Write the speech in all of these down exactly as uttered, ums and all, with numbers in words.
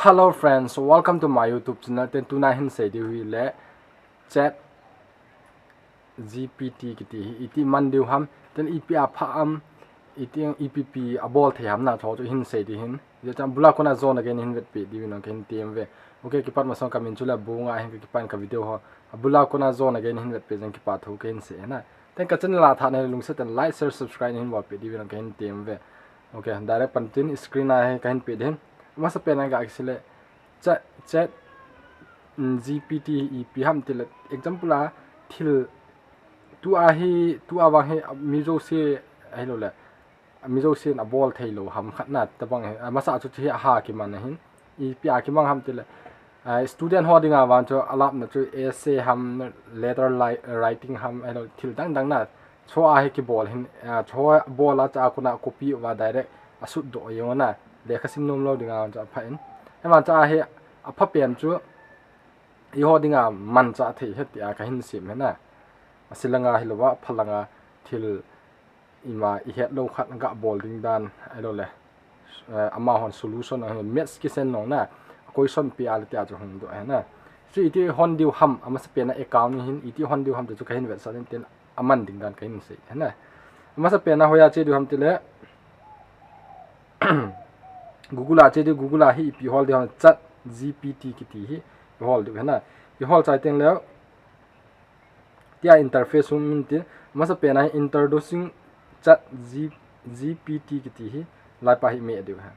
Hello friends, welcome to my YouTube channel. Ten tuna hin sei diu hi le Chat G P T kiti hi iti man diu ham, ten ipi a pha am, iti ipi pi a bol thei ham na tho chu hin sei diu hin. Ye chang bula kona zona gen hin vet pi diu non ken tem ve. Okay, kipat masang ka min chu le bu nga hin ka kipan ka video ho. A bula kona zona gen hin vet pi jang kipa tho ken sei na. Ten ka channel a tha na lungset ten like, share, subscribe hin bol pi diu non ken tem ve. Okay, direct pan tin screen a hi ka hin pe din. Masa pen a ga kisile chat, chat, mm, G P T ipi ham tile example a thil tu a hi, tu a vang hi mi jo se hi lo le. Mi jo se a bol thei lo ham khat na ta bang hi. A masa chu chi ha ki man hin. Ipi a ki mang ham tile. A student ho dinga vang chu a lap na chu essay ham, letter li-, writing ham, hi lo thil dang dang na. Cho a hi kibol hin, a, cho bol a cha kona copy uva direct a sut doh jong na, lekha sim nom lou dinga cha pha in. Ema cha hi a pha pen chu, eiho dinga man cha thei he tia ka hin sim he na. A silanga hi lou va, phalanga thil ima i het lou khat ga bol ding dan, hi lo le. Eh, amahon solution a maths kisan nong na, a question pi a le tia chu hung doh he na. Chu iti hon diu ham, a masa pen a account ni hin, iti hon diu ham chu ka hin vet sa den ten a man ding dan ka hin sei he na. A masa pen a hoiya che diu ham tile, Google a che diu, Google a hi ipi hol diu ham, Chat G P T kiti hi i hol diu he na. I hol chai teng leo, tia interface hung um in tin, masa pen a hi introducing Chat G-, G P T kiti hi, lai pa hi i meh diu ha.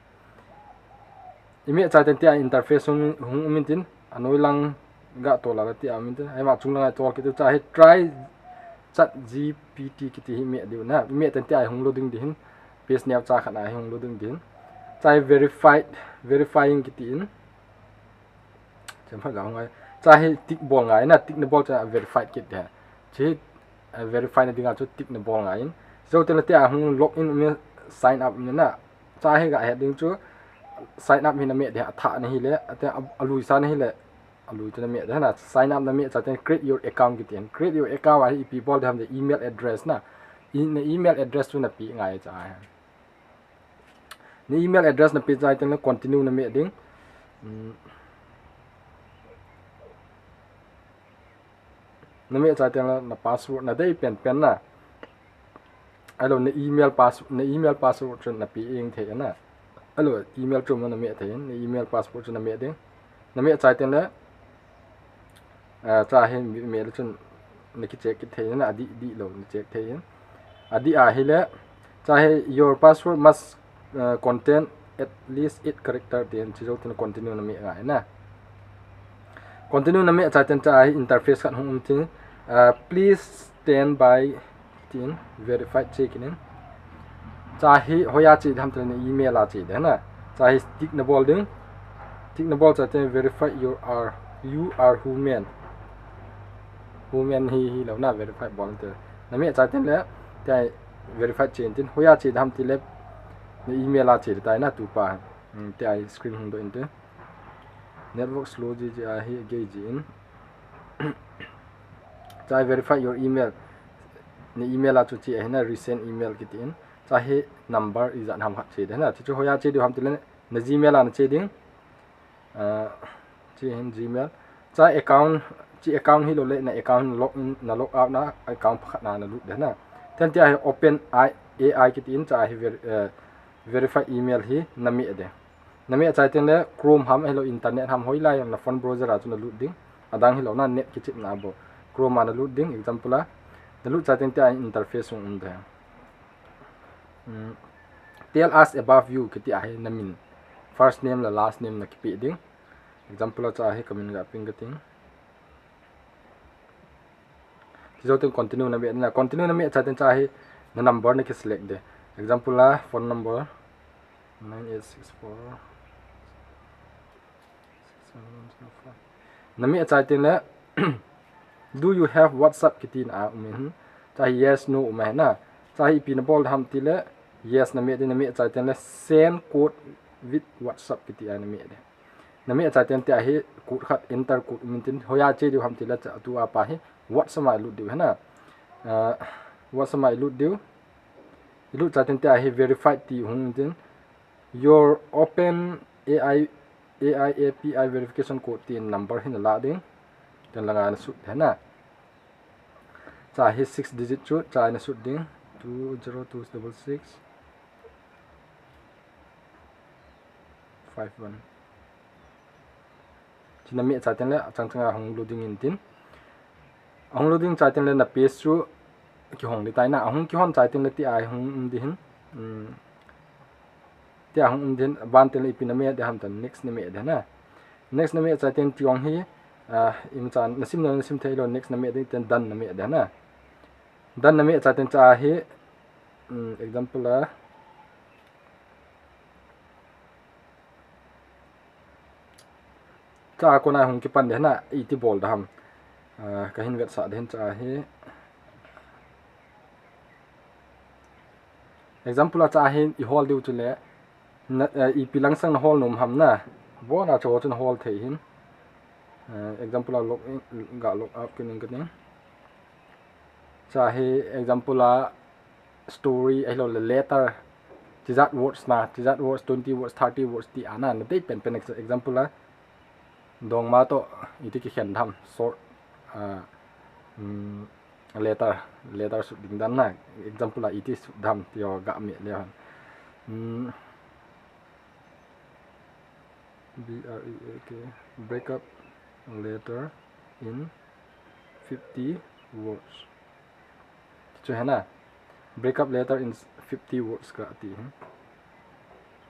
I meh chai ten tia interface hung, hung um in tin, a noi lang ga tol a la tia um in tin, aima chung lang a tol kiti cha hi try Chat G P T kiti hi i meh diu na, i meh ten tia hung loading di hin, page neo cha khat na hi hung loading di hin. Cha hi verified, verifying kiti in, Chem phat ga hung ngai. Cha hi tick bol ngai na, tick na bol cha verified kit de. Chi, eh, verify na dinga chu tick na bol ngai in. Zo te na te a hung log in um in sign up um in na. Cha hi ga het ding chu sign up hi na meh de, a tha na hi le, a te a, a lui sa na hi le, a lui chu na meh de na. Sign up na meh cha te create your account kiti in. Create your account a hi ipi bol de ham de email address na. I, na email address chu na pi ngai cha hi. Na email address na pe chai teng le continue na meh ding. Hmm. Na meh chai teng le na password na dei pen pen na. Alo na email pass-, na email password chu na pe ing thei na. Alo email chu na meh thei, na email password chu na meh ding. Na meh chai teng le, ah, cha hi meh le chun na ki check kit thei na, a di, di lo na check thei. A di a hi le, cha hi your password must, ah, contain at least eight character tin, chi zo tin continue na meh ngai na. Continue na meh chai ten cha hi interface khat hung um tin, ah, please stand by tin verified check in. Cha hi hoiya che ham tile na email a che de na. Cha hi tick na bol ding. Tick na bol chai ten verify you are, you are human. Human hi, hi lo na verify bol te. Na meh chai ten le, tia verify che in tin. Hoiya che ham tile na email a che de tai na tu pa. Hmm, tia screen hung doh in te. Network slow ji ji a hi gei ji in. Cha verify your email. Na email a chu che a hi na resend email kiti in. Cha hi number ijat ham khat che de na. Chu chu hoiya che diu ham tile na Gmail a na che ding. Ah, che hin Gmail. Cha account, chi account hi lo le na account log in, na log out na account pakhat na na lut de na. Then tia hi open A I kiti in cha hi ver-, eh, verify email hi na meh de. Na meh chai teng le Chrome ham hi lo internet ham hoilai na phone browser a chu na lut ding. Adang hi lo na net kichip na bou. Chrome a na lut ding example a. Na lut chai teng tia interface hung um de. Hmm. Tell us about you kiti a hi na min. First name le last name na kipe ding. Example a cha hi ka min ga ping ka ting. Chi zo teng continue na meh na, continue na meh chai teng cha hi na number na ki select de. Example a phone number nine eight six four. Na meh chai teng le, do you have WhatsApp kiti na um in. Cha hi yes no um a hi na. Cha hi ipi na bol ham tile yes na meh de, na meh chai teng le send code with WhatsApp kiti a na meh de. Na meh chai teng tia hi code khat enter code um in tin hoiya che diu ham tile cha tu a pa hi WhatsApp a i lut diu hi na. Ah, WhatsApp a i lut diu. I lut chai teng tia hi verified ti hung in tin. Your open A I A I A P I verification code tin number hin la ding. Tin langa na sut ding na. Cha hi six digit chu cha na sut ding. Two zero two double six five one. China me cha tin le chang chang a hung loading in tin. Hung loading cha tin le na page chu kihong ding tai na. Hung kihon cha tin le ti a hung um ding hin. Um, ti a hung um ding hin ban tin le ipi na me ding ham tan next na me ding na. Next na me cha tin ti ong hi, ah, im chan na sim na sim thei lo next na me ding tin done na me ding na. Done na me cha tin cha hi, um, example a, cha kona hung kipan ding na, iti bol ding ham. Ah, ka hin vetsah ding cha hi. Example a cha hi i hol diu chu le, na, eh, ipi langsang na hol nom ham na. Bona chu chu na hol thei hin. Eh, example a log in, ga log out kit ning kit ning. Cha hi example a story ahilou le letter. Tijat words na, tijat words, twenty words, thirty words ti a na, na dei pen pen ex-, example a. Dongma to, iti kikhen ding ham, short, ah, um, letter, letter sut ding dan na, example a iti sut ding ham, ti ho ga me le han. Um, B R E A K, break up letter in fifty words. Chu hi na, break up letter in fifty words ka ti hin.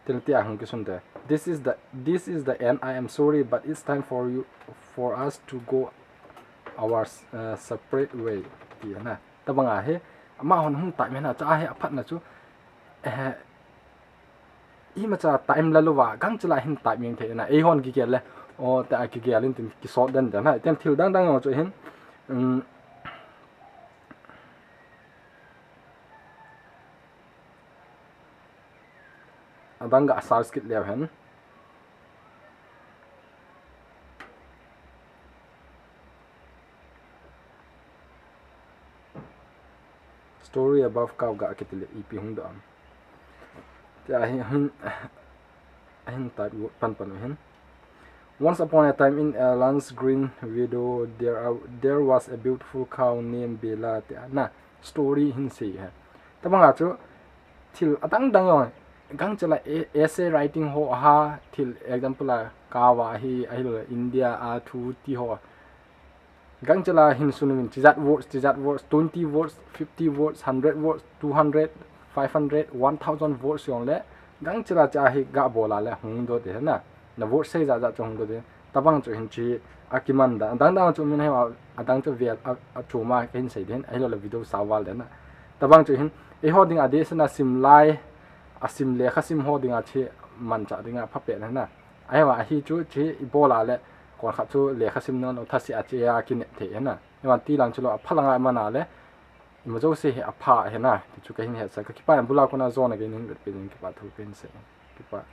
Tin ti a hung kisun te. This is the, this is the end. I am sorry, but it's time for you, for us to go our, uh, separate way. Ti na. Tabang a hi, ama hon hung type me na, cha hi aphat na chu. Eh, ima cha type la lou va, gangchela hin type meng thei na. Ei hon kigel le. O, ta kigel in tin kisot den den na. Tin thil dang dang chu hin. Um, Adang ga search kit leu hen. Story above cow ga kiti le ipi hung doh am. Tia hi hin, hin type pan pan hin. Once upon a time in Alan's Green Meadow, there are, there was a beautiful cow named Bella. Tia na story hin sei he. Tabang a chu thil adang dang jong, gangchela e-, essay writing ho ha, thil example a cow a hi, ahilou le India a thu ti ho. Gangchela hin sun in, tijat words, tijat words, twenty words, fifty words, hundred words, two hundred, five hundred, one thousand words jong le, gangchela cha hi ga bol a le hung doh ding na. Na words sei ja ja chu hung doh ding. Tabang chu hin chi a kiman da. Adang dang chu min he a, adang chu vel a, a chu ma ka hin sei ding. Ahilou le video sa val ding na. Tabang chu hin, eiho ding a dei sena sim lai, a sim lekha sim ho ding a chi man cha ding a pha pe na na. Ahivang a hi chu chi i bol a le, kon khat chu lekha sim non, o thase a chi a kinep thei na. Ahivang ti lang chu lou a pha lang a man a le, ima jouse hi a pha hi na. Ti chu ka hin hetsah, ka kipah in bul a kona jona ka hin vetpi ding kipah thu ka hin sei. Kipah.